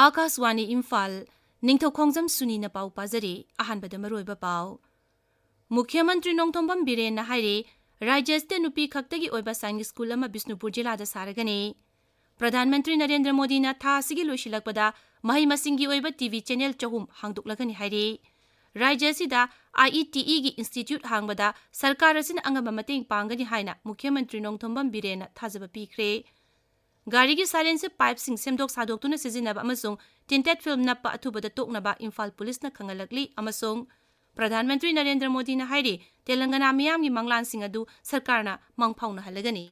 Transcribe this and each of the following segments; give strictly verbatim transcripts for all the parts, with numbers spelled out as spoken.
ꯑꯥꯀꯥꯁꯋꯥꯅꯤ ꯏꯝꯐꯥꯜ, ꯅꯤꯡꯊꯧꯈꯣꯡꯖꯝ ꯁꯨꯅꯤꯅ ꯄꯥꯎ ꯄꯥꯖꯔꯤ꯫ ꯑꯍꯥꯟꯕꯗ ꯃꯔꯨꯑꯣꯏꯕ ꯄꯥꯎ꯫ ꯃꯨꯈ꯭ꯌ ꯃꯟꯇ꯭ꯔꯤ ꯅꯣꯡꯊꯣꯝꯕꯝ ꯕꯤꯔꯦꯟꯅ ꯍꯥꯏꯔꯤ, ꯔꯥꯖ꯭ꯌ ꯑꯁꯤꯗ ꯅꯨꯄꯤ ꯈꯛꯇꯒꯤ ꯑꯣꯏꯕ ꯁꯥꯏꯅꯤꯛ ꯁ꯭ꯀꯨꯜ ꯑꯃ ꯕꯤꯁꯅꯨꯄꯨꯔ ꯖꯤꯂꯥꯗ ꯁꯥꯔꯒꯅꯤ꯫ ꯄ꯭ꯔꯙꯥꯟ ꯃꯟꯇ꯭ꯔꯤ ꯅꯔꯦꯟꯗ꯭ꯔ ꯃꯣꯗꯤꯅ ꯊꯥ ꯑꯁꯤꯒꯤ ꯂꯣꯏꯁꯤꯜꯂꯛꯄꯗ ꯃꯍꯩ ꯃꯁꯤꯡꯒꯤ ꯑꯣꯏꯕ ꯇꯤ ꯚꯤ ꯆꯦꯅꯦꯜ ꯆꯍꯨꯝ ꯍꯥꯡꯗꯣꯛꯂꯒꯅꯤ ꯍꯥꯏꯔꯤ꯫ ꯔꯥꯖ꯭ꯌ ꯑꯁꯤꯗ ꯑꯥꯏ ꯏ ꯇꯤ ꯏꯒꯤ ꯏꯟꯁꯇꯤꯇ꯭ꯌꯨꯠ ꯍꯥꯡꯕꯗ ꯁꯔꯀꯥꯔ ꯑꯁꯤꯅ ꯑꯉꯝꯕ ꯃꯇꯦꯡ ꯄꯥꯡꯒꯅꯤ ꯍꯥꯏꯅ ꯃꯨꯈ꯭ꯌ ꯃꯟꯇ꯭ꯔꯤ ꯅꯣꯡꯊꯣꯝꯕꯝ ꯕꯤꯔꯦꯟꯅ ꯊꯥꯖꯕ ꯄꯤꯈ꯭ꯔꯦ꯫ ꯒꯥꯔꯤꯒꯤ ꯁꯥꯏꯂꯦꯟꯁꯔ ꯄꯥꯏꯞꯁꯤꯡ ꯁꯦꯝꯗꯣꯛ ꯁꯥꯗꯣꯛꯇꯨꯅ ꯁꯤꯖꯤꯟꯅꯕ ꯑꯃꯁꯨꯡ ꯇꯤꯟꯇꯦꯠ ꯐꯤꯜꯝ ꯅꯞꯄ ꯑꯊꯨꯕꯗ ꯇꯣꯛꯅꯕ ꯏꯝꯐꯥꯜ ꯄꯨꯂꯤꯁꯅ ꯈꯪꯍꯜꯂꯛꯂꯤ ꯑꯃꯁꯨꯡ ꯄ꯭ꯔꯙꯥꯟ ꯃꯟꯇ꯭ꯔꯤ ꯅꯔꯦꯟꯗ꯭ꯔ ꯃꯣꯗꯤꯅ ꯍꯥꯏꯔꯤ, ꯇꯦꯂꯪꯒꯅꯥ ꯃꯤꯌꯥꯝꯒꯤ ꯃꯪꯂꯥꯟꯁꯤꯡ ꯑꯗꯨ ꯁꯔꯀꯥꯔꯅ ꯃꯪ ꯐꯥꯎꯅꯍꯜꯂꯒꯅꯤ꯫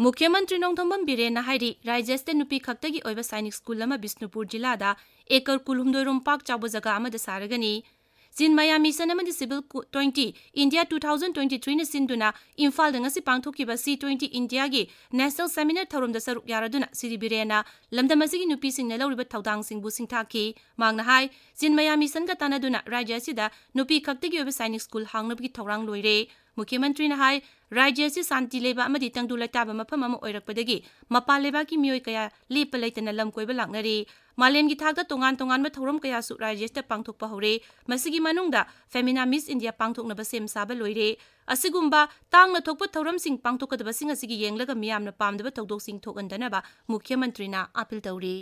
ꯃꯨꯈ꯭ꯌ ꯃꯟꯇ꯭ꯔꯤ ꯅꯣꯡꯊꯣꯝꯕꯝ ꯕꯤꯔꯦꯟꯅ ꯍꯥꯏꯔꯤ, ꯔꯥꯖ꯭ꯌ ꯑꯁꯤꯗ ꯅꯨꯄꯤ ꯈꯛꯇꯒꯤ ꯑꯣꯏꯕ ꯁꯥꯏꯅꯤꯛ ꯁ꯭ꯀꯨꯜ ꯑꯃ ꯕꯤꯁꯅꯨꯄꯨꯔ ꯖꯤꯂꯥꯗ ꯑꯦꯀꯔ ꯀꯨꯟꯍꯨꯝꯗꯣꯏ ꯔꯣꯝ ꯄꯥꯛ ꯆꯥꯎꯕ ꯖꯒꯥ ꯑꯃꯗ ꯁꯥꯔꯒꯅꯤ꯫ ꯆꯤꯟꯃꯌꯥ ꯃꯤꯁꯟ ꯑꯃꯗꯤ civil co-, twenty India two thousand twenty ꯊ꯭ꯔꯤꯅ ꯁꯤꯟꯗꯨꯅ ꯏꯝꯐꯥꯜꯗ ꯉꯁꯤ ꯄꯥꯡꯊꯣꯛꯈꯤꯕ ꯁꯤ ꯇ꯭ꯋꯦꯟꯇꯤ ꯏꯟꯗꯤꯌꯥꯒꯤ ꯅꯦꯁꯅꯦꯜ ꯁꯦꯃꯤꯅꯥꯔ ꯊꯧꯔꯝꯗ ꯁꯔꯨꯛ ꯌꯥꯔꯗꯨꯅ ꯁ꯭ꯔꯤ ꯕꯤꯔꯦꯟꯅ ꯂꯝꯗꯝ ꯑꯁꯤꯒꯤ ꯅꯨꯄꯤꯁꯤꯡꯅ ꯂꯧꯔꯤꯕ ꯊꯧꯗꯥꯡꯁꯤꯡꯕꯨ ꯁꯤꯡꯊꯥꯈꯤ꯫ ꯃꯍꯥꯛꯅ ꯍꯥꯏ, ꯆꯤꯟꯃꯌꯥ ꯃꯤꯁꯟꯒ ꯇꯥꯟꯅꯗꯨꯅ ꯔꯥꯖ꯭ꯌ ꯑꯁꯤꯗ ꯅꯨꯄꯤ ꯈꯛꯇꯒꯤ ꯑꯣꯏꯕ ꯁꯥꯏꯅꯤꯛ ꯁ꯭ꯀꯨꯜ ꯍꯥꯡꯅꯕꯒꯤ ꯊꯧꯔꯥꯡ ꯂꯣꯏꯔꯦ꯫ ꯃꯨꯈ꯭ꯌ ꯃꯟꯇ꯭ꯔꯤꯅ ꯍꯥꯏ, ꯔꯥꯖ꯭ꯌ ꯑꯁꯤ ꯁꯥꯟꯇꯤ ꯂꯩꯕ ꯑꯃꯗꯤ ꯇꯪꯗꯨ ꯂꯩꯇꯥꯕ ꯃꯐꯝ ꯑꯃ ꯑꯣꯏꯔꯛꯄꯗꯒꯤ ꯃꯄꯥꯟ ꯂꯩꯕꯥꯛꯀꯤ ꯃꯤꯑꯣꯏ ꯀꯌꯥ ꯂꯦꯞꯄ ꯂꯩꯇꯅ ꯂꯝ ꯀꯣꯏꯕ ꯂꯥꯛꯅꯔꯤ꯫ ꯃꯥꯂꯦꯝꯒꯤ ꯊꯥꯛꯇ ꯇꯣꯉꯥꯟ ꯇꯣꯉꯥꯟꯕ ꯊꯧꯔꯝ ꯀꯌꯥꯁꯨ ꯔꯥꯖ꯭ꯌ ꯑꯁꯤꯗ ꯄꯥꯡꯊꯣꯛꯄ ꯍꯧꯔꯦ꯫ ꯃꯁꯤꯒꯤ ꯃꯅꯨꯡꯗ ꯐꯦꯃꯤꯅꯥ ꯃꯤꯁ ꯏꯟꯗꯤꯌꯥ ꯄꯥꯡꯊꯣꯛꯅꯕ ꯁꯦꯝ ꯁꯥꯕ ꯂꯣꯏꯔꯦ꯫ ꯑꯁꯤꯒꯨꯝꯕ ꯇꯥꯡꯅ ꯊꯣꯛꯄ ꯊꯧꯔꯝꯁꯤꯡ ꯄꯥꯡꯊꯣꯛꯀꯗꯕꯁꯤꯡ ꯑꯁꯤꯒꯤ ꯌꯦꯡꯂꯒ ꯃꯤꯌꯥꯝꯅ ꯄꯥꯝꯗꯕ ꯊꯧꯗꯣꯛꯁꯤꯡ ꯊꯣꯛꯍꯟꯗꯅꯕ ꯃꯨꯈ꯭ꯌ ꯃꯟꯇ꯭ꯔꯤꯅ ꯑꯥꯄꯤꯜ ꯇꯧꯔꯤ꯫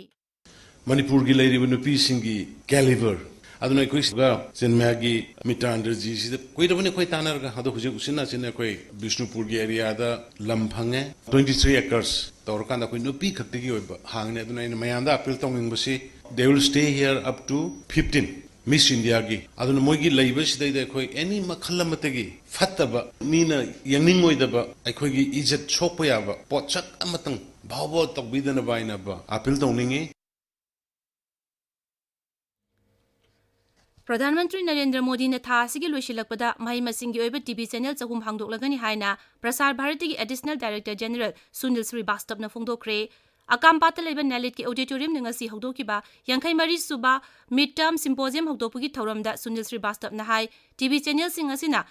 ꯃꯅꯤꯄꯨꯔꯒꯤ ꯂꯩꯔꯤꯕ ꯅꯨꯄꯤꯁꯤꯡꯒꯤ caliber ꯑꯗꯨꯅ ꯑꯩꯈꯣꯏ ꯁꯤꯒ ꯆꯤꯟꯃꯌꯥꯒꯤ ꯃꯤꯇ꯭ꯔꯥꯟꯗ꯭ꯔꯖꯤꯁꯤꯗ ꯀꯨꯏꯔꯕꯅꯤ ꯑꯩꯈꯣꯏ ꯇꯥꯟꯅꯔꯒ꯫ ꯑꯗꯣ ꯍꯧꯖꯤꯛ ꯎꯆꯤꯟ ꯅꯥꯆꯤꯟꯅ ꯑꯩꯈꯣꯏ ꯕꯤꯁꯅꯨꯄꯨꯔꯒꯤ ꯑꯦꯔꯤꯌꯥꯗ ꯂꯝ ꯐꯪꯉꯦ, twenty three acres ꯇꯧꯔꯀꯥꯟꯗ ꯑꯩꯈꯣꯏ ꯅꯨꯄꯤ ꯈꯛꯇꯒꯤ ꯑꯣꯏꯕ ꯍꯥꯡꯉꯅꯤ꯫ ꯑꯗꯨꯅ ꯑꯩꯅ ꯃꯌꯥꯝꯗ ꯑꯥꯄꯤꯜ ꯇꯧꯅꯤꯡꯕꯁꯤ, they will stay here up to fifteen, Miss Indiaꯒꯤ꯫ ꯑꯗꯨꯅ ꯃꯣꯏꯒꯤ ꯂꯩꯕꯁꯤꯗꯩꯗ ꯑꯩꯈꯣꯏ any ꯃꯈꯜ ꯑꯃꯠꯇꯒꯤ ꯐꯠꯇꯕ, ꯃꯤꯅ ꯌꯦꯡꯅꯤꯡꯉꯣꯏꯗꯕ, ꯑꯩꯈꯣꯏꯒꯤ ꯏꯖꯠ ꯁꯣꯛꯄ ꯌꯥꯕ ꯄꯣꯠꯁꯛ ꯑꯃꯇꯪ ꯐꯥꯎꯕ ꯇꯧꯕꯤꯗꯅꯕ ꯍꯥꯏꯅꯕ ꯑꯥꯄꯤꯜ ꯇꯧꯅꯤꯡꯉꯤ꯫ ꯄ꯭ꯔꯙꯥꯟ ꯃꯟꯇ꯭ꯔꯤ ꯅꯔꯦꯟꯗ꯭ꯔ ꯃꯣꯗꯤꯅ ꯊꯥ ꯑꯁꯤꯒꯤ ꯂꯣꯏꯁꯤꯜꯂꯛꯄꯗ ꯃꯍꯩ ꯃꯁꯤꯡꯒꯤ ꯑꯣꯏꯕ ꯇꯤ ꯚꯤ ꯆꯦꯅꯦꯜ ꯆꯍꯨꯝ ꯍꯥꯡꯗꯣꯛꯂꯒꯅꯤ ꯍꯥꯏꯅ ꯄ꯭ꯔꯁꯥꯔ ꯚꯥꯔꯇꯤꯒꯤ ꯑꯦꯗꯤꯁꯅꯦꯜ ꯗꯥꯏꯔꯦꯛꯇꯔ ꯖꯦꯅꯦꯔꯦꯜ ꯁꯨꯅꯤꯜ ꯁ꯭ꯔꯤꯕꯥꯁꯇꯕꯅ ꯐꯣꯡꯗꯣꯛꯈ꯭ꯔꯦ꯫ ꯑꯀꯥꯝꯄꯥꯠꯇ ꯂꯩꯕ ꯅꯦꯂꯤꯠꯀꯤ ꯑꯣꯗꯤꯇꯣꯔꯤꯌꯝꯗ ꯉꯁꯤ ꯍꯧꯗꯣꯛꯈꯤꯕ ꯌꯥꯡꯈꯩ ꯃꯔꯤ ꯁꯨꯕ ꯃꯤꯗ ꯇꯔꯝ ꯁꯤꯝꯄꯣꯖꯤꯌꯝ ꯍꯧꯗꯣꯛꯄꯒꯤ ꯊꯧꯔꯝꯗ ꯁꯨꯅꯤꯜ ꯁ꯭ꯔꯤꯕꯥꯁꯇꯕꯅ ꯍꯥꯏ, ꯇꯤꯚꯤ ꯆꯦꯅꯦꯜꯁꯤꯡ ꯑꯁꯤꯅ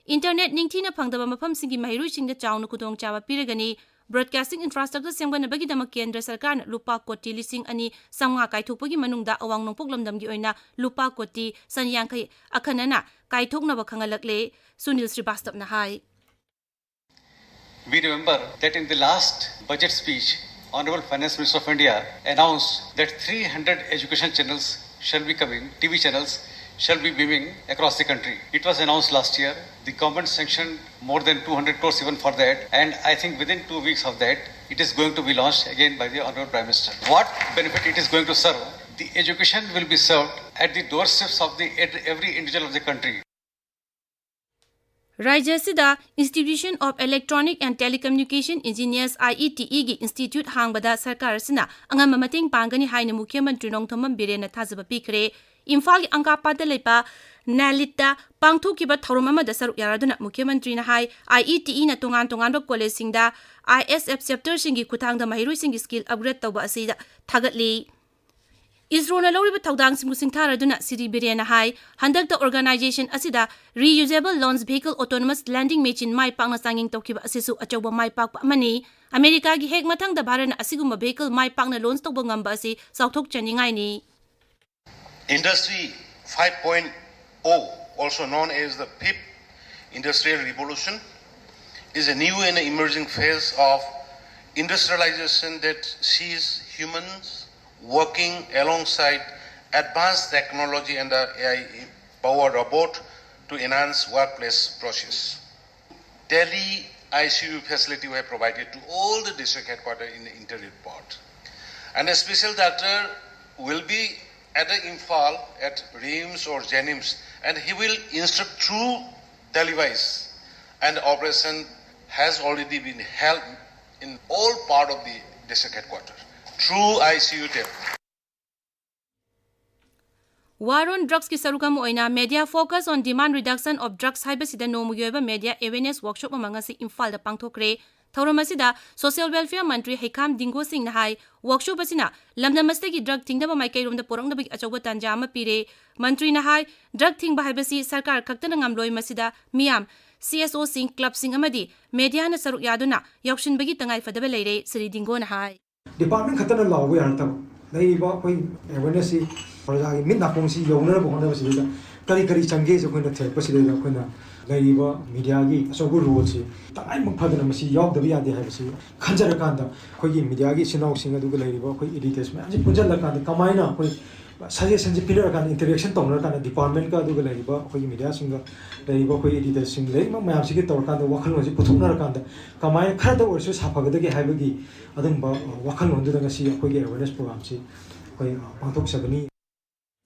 ꯏꯟꯇꯔꯅꯦꯠ ꯅꯤꯡꯊꯤꯅ ꯐꯪꯗꯕ ꯃꯐꯝꯁꯤꯡꯒꯤ ꯃꯍꯩꯔꯣꯏꯁꯤꯡꯗ ꯆꯥꯎꯅ ꯈꯨꯗꯣꯡꯆꯥꯕ ꯄꯤꯔꯒꯅꯤ꯫ ꯕ꯭ꯔꯣꯗꯀꯥꯁꯇꯤꯡ ꯏꯟꯐ꯭ꯔꯥꯁꯇ꯭ꯔꯛꯆꯔ ꯁꯦꯝꯒꯠꯅꯕꯒꯤꯗꯃꯛ ꯀꯦꯟꯗ꯭ꯔ ꯁꯔꯀꯥꯔꯅ ꯂꯨꯄꯥ ꯀꯣꯇꯤ ꯂꯤꯁꯤꯡ ꯑꯅꯤ ꯆꯥꯝꯃꯉꯥ ꯀꯥꯏꯊꯣꯛꯄꯒꯤ ꯃꯅꯨꯡꯗ ꯑꯋꯥꯡ ꯅꯣꯡꯄꯣꯛ ꯂꯝꯗꯝꯒꯤ ꯑꯣꯏꯅ ꯂꯨꯄꯥ ꯀꯣꯇꯤ ꯆꯅꯤꯌꯥꯡꯈꯩ ꯑꯈꯟꯅꯅ ꯀꯥꯏꯊꯣꯛꯅꯕ ꯈꯪꯍꯜꯂꯛꯂꯦ꯫ ꯁꯨꯅꯤꯜ ꯁ꯭ꯔꯤꯕꯥꯁꯇꯕꯅ ꯍꯥꯏ꯫ We remember that in the last budget speech, Honorable Finance Minister of India announced that three hundred education channels shall be coming, T V channels shall be beaming across the country. It was announced last year. The government sanctioned more than two hundred crores even for that, and I think within two weeks of that, it is going to be launched again by the Honorable Prime Minister. What benefit it is going to serve? The education will be served at the doorsteps of the, every individual of the country. ꯔꯥꯖ꯭ꯌ ꯑꯁꯤꯗ Institution of Electronic and Telecommunication Engineers, IETE, ꯒꯤ institute ꯍꯥꯡꯕꯗ ꯁꯔꯀꯥꯔ ꯑꯁꯤꯅ ꯑꯉꯝꯕ ꯃꯇꯦꯡ ꯄꯥꯡꯒꯅꯤ ꯍꯥꯏꯅ ꯃꯨꯈ꯭ꯌ ꯃꯟꯇ꯭ꯔꯤ ꯅꯣꯡꯊꯣꯝꯕꯝ ꯕꯤꯔꯦꯟꯅ ꯊꯥꯖꯕ ꯄꯤꯈ꯭ꯔꯦ꯫ ꯏꯝꯐꯥꯜꯒꯤ ꯑꯪꯀꯥꯄꯥꯠꯇ ꯂꯩꯕ ꯅꯦꯂꯤꯠꯇ ꯄꯥꯡꯊꯣꯛꯈꯤꯕ ꯊꯧꯔꯝ ꯑꯃꯗ ꯁꯔꯨꯛ ꯌꯥꯔꯗꯨꯅ ꯃꯨꯈ꯭ꯌ ꯃꯟꯇ꯭ꯔꯤꯅ ꯍꯥꯏ, IETE ꯅ ꯇꯣꯉꯥꯟ ꯇꯣꯉꯥꯟꯕ ꯀꯣꯂꯦꯖꯁꯤꯡꯗ ISF ꯆꯦꯞꯇꯔꯁꯤꯡꯒꯤ ꯈꯨꯠꯊꯥꯡꯗ ꯃꯍꯩꯔꯣꯏꯁꯤꯡꯒꯤ ꯁ꯭ꯀꯤꯜ ꯑꯞꯒ꯭ꯔꯦꯗ ꯇꯧꯕ ꯑꯁꯤꯗ ꯊꯥꯒꯠꯂꯤ꯫ ꯏꯁꯔꯣꯅ ꯂꯧꯔꯤꯕ ꯊꯧꯗꯥꯡꯁꯤꯡꯕꯨ ꯁꯤꯡꯊꯥꯔꯗꯨꯅ ꯁ꯭ꯔꯤ ꯕꯤꯔꯦꯟꯅ ꯍꯥꯏ, ꯍꯟꯗꯛꯇ ꯑꯣꯔꯒꯅꯥꯏꯖꯦꯁꯟ ꯑꯁꯤꯗ Reusable Launch Vehicle Autonomous Landing Machine ꯃꯥꯏ ꯄꯥꯛꯅ ꯆꯥꯡꯌꯦꯡ ꯇꯧꯈꯤꯕ ꯑꯁꯤꯁꯨ ꯑꯆꯧꯕ ꯃꯥꯏ ꯄꯥꯛꯄ ꯑꯃꯅꯤ꯫ ꯑꯃꯦꯔꯤꯀꯥꯒꯤ ꯍꯦꯛ ꯃꯊꯪꯗ ꯚꯥꯔꯠꯅ ꯑꯁꯤꯒꯨꯝꯕ vehicle ꯃꯥꯏ ꯄꯥꯛꯅ launch ꯇꯧꯕ ꯉꯝꯕ ꯑꯁꯤ ꯆꯥꯎꯊꯣꯛꯆꯅꯤꯡꯉꯥꯏꯅꯤ꯫ Industry five point oh, also known as the fifth industrial revolution, is a new and emerging phase of industrialization that sees humans working alongside advanced technology and the A I powered robot to enhance workplace process. Delhi I C U facility were provided to all the district headquarters in the interview part. And a special doctor will be at the Imphal at RIMS or JNIMS, and he will instruct through televised, and operation has already been held in all part of the district headquarters through I C U tele. War on Drugsꯀꯤ ꯁꯔꯨꯛ ꯑꯃ ꯑꯣꯏꯅ Media Focus on Demand Reduction of Drugs ꯍꯥꯏꯕꯁꯤꯗ ꯅꯣꯡꯃꯒꯤ ꯑꯣꯏꯕ media awareness workshop ꯑꯃ ꯉꯁꯤ ꯏꯝꯐꯥꯜꯗ ꯄꯥꯡꯊꯣꯛꯈ꯭ꯔꯦ꯫ ꯊꯧꯔꯝ ꯑꯁꯤꯗ Social Welfare ꯃꯟꯇ꯭ꯔꯤ ꯍꯩꯈꯥꯝ ꯗꯤꯡꯒꯣ ꯁꯤꯡꯅ ꯍꯥꯏ, ꯋꯥꯛꯁꯣꯞ ꯑꯁꯤꯅ ꯂꯝꯗꯝ ꯑꯁꯤꯗꯒꯤ ꯗ꯭ꯔꯒ ꯊꯤꯡꯅꯕ ꯃꯥꯏꯀꯩꯔꯣꯝꯗ ꯄꯨꯔꯛꯅꯕꯒꯤ ꯑꯆꯧꯕ ꯇꯥꯟꯖꯥ ꯑꯃ ꯄꯤꯔꯦ꯫ ꯃꯟꯇ꯭ꯔꯤꯅ ꯍꯥꯏ, ꯗ꯭ꯔꯒ ꯊꯤꯡꯕ ꯍꯥꯏꯕꯁꯤ ꯁꯔꯀꯥꯔ ꯈꯛꯇꯅ ꯉꯝꯂꯣꯏ, ꯃꯁꯤꯗ ꯃꯤꯌꯥꯝ, CSOꯁꯤꯡ, ꯀ꯭ꯂꯕꯁꯤꯡ ꯑꯃꯗꯤ ꯃꯦꯗꯤꯌꯥꯅ ꯁꯔꯨꯛ ꯌꯥꯗꯨꯅ ꯌꯥꯎꯁꯤꯟꯕꯒꯤ ꯇꯉꯥꯏꯐꯗꯕ ꯂꯩꯔꯦ꯫ ꯁ꯭ꯔꯤ ꯗꯤꯡꯒꯣꯅ ꯍꯥꯏ꯫ ꯗꯤꯄꯥꯔꯠꯃꯦꯟ ꯈꯛꯇꯅ ꯂꯥꯎꯕ ꯌꯥꯔꯛꯇꯕ, ꯂꯩꯔꯤꯕ ꯑꯩꯈꯣꯏ ꯑꯦꯋꯦꯔꯅꯦꯁꯁꯤ ꯄ꯭ꯔꯖꯥꯒꯤ ꯃꯤꯠ ꯅꯥꯀꯣꯡꯁꯤ ꯌꯧꯅꯅꯕ ꯍꯣꯠꯅꯕꯁꯤꯗꯩꯗ ꯀꯔꯤ ꯀꯔꯤ ꯆꯪꯒꯦꯁꯦ ꯑꯩꯈꯣꯏꯅ ꯊꯤꯔꯛꯄꯁꯤꯗꯩꯗ ꯑꯩꯈꯣꯏꯅ ꯂꯩꯔꯤꯕ ꯃꯤꯗꯤꯌꯥꯒꯤ ꯑꯆꯧꯕ ꯔꯣꯜꯁꯤ ꯇꯉꯥꯏꯃꯛ ꯐꯗꯅ ꯃꯁꯤ ꯌꯥꯎꯗꯕ ꯌꯥꯗꯦ ꯍꯥꯏꯕꯁꯤ ꯈꯟꯖꯔꯀꯥꯟꯗ, ꯑꯩꯈꯣꯏꯒꯤ ꯃꯤꯗꯤꯌꯥꯒꯤ ꯏꯆꯤꯟ ꯏꯅꯥꯎꯁꯤꯡ ꯑꯗꯨꯒ ꯂꯩꯔꯤꯕ ꯑꯩꯈꯣꯏ ꯏꯗꯤꯇꯔꯁ ꯃꯌꯥꯝꯁꯤ ꯄꯨꯟꯁꯤꯜꯂꯀꯥꯟꯗ ꯀꯃꯥꯏꯅ ꯑꯩꯈꯣꯏ ꯁꯖꯦꯁꯟꯁꯤ ꯄꯤꯅꯔꯀꯥꯟꯗ, ꯏꯟꯇꯔꯦꯛꯁꯟ ꯇꯧꯅꯔꯀꯥꯟꯗ, ꯗꯤꯄꯥꯔꯠꯃꯦꯟꯀ ꯑꯗꯨꯒ ꯂꯩꯔꯤꯕ ꯑꯩꯈꯣꯏꯒꯤ ꯃꯤꯗꯤꯌꯥꯁꯤꯡꯒ ꯂꯩꯔꯤꯕ ꯑꯩꯈꯣꯏ ꯏꯗꯤꯇꯔꯁꯤꯡ, ꯂꯩꯔꯤꯕ ꯃꯌꯥꯝꯁꯤꯒꯤ ꯇꯧꯔꯀꯥꯟꯗ ꯋꯥꯈꯜꯂꯣꯟꯁꯤ ꯄꯨꯊꯣꯛꯅꯔꯀꯥꯟꯗ ꯀꯃꯥꯏꯅ ꯈꯔꯗ ꯑꯣꯏꯔꯁꯨ ꯁꯥꯐꯒꯗꯒꯦ ꯍꯥꯏꯕꯒꯤ ꯑꯗꯨꯝꯕ ꯋꯥꯈꯜꯂꯣꯟꯗꯨꯗ ꯉꯁꯤ ꯑꯩꯈꯣꯏꯒꯤ ꯑꯦꯋꯦꯔꯅꯦꯁ ꯄ꯭ꯔꯣꯒ꯭ꯔꯥꯝꯁꯤ ꯑꯩꯈꯣꯏ ꯄꯥꯡꯊꯣꯛꯆꯕꯅꯤ꯫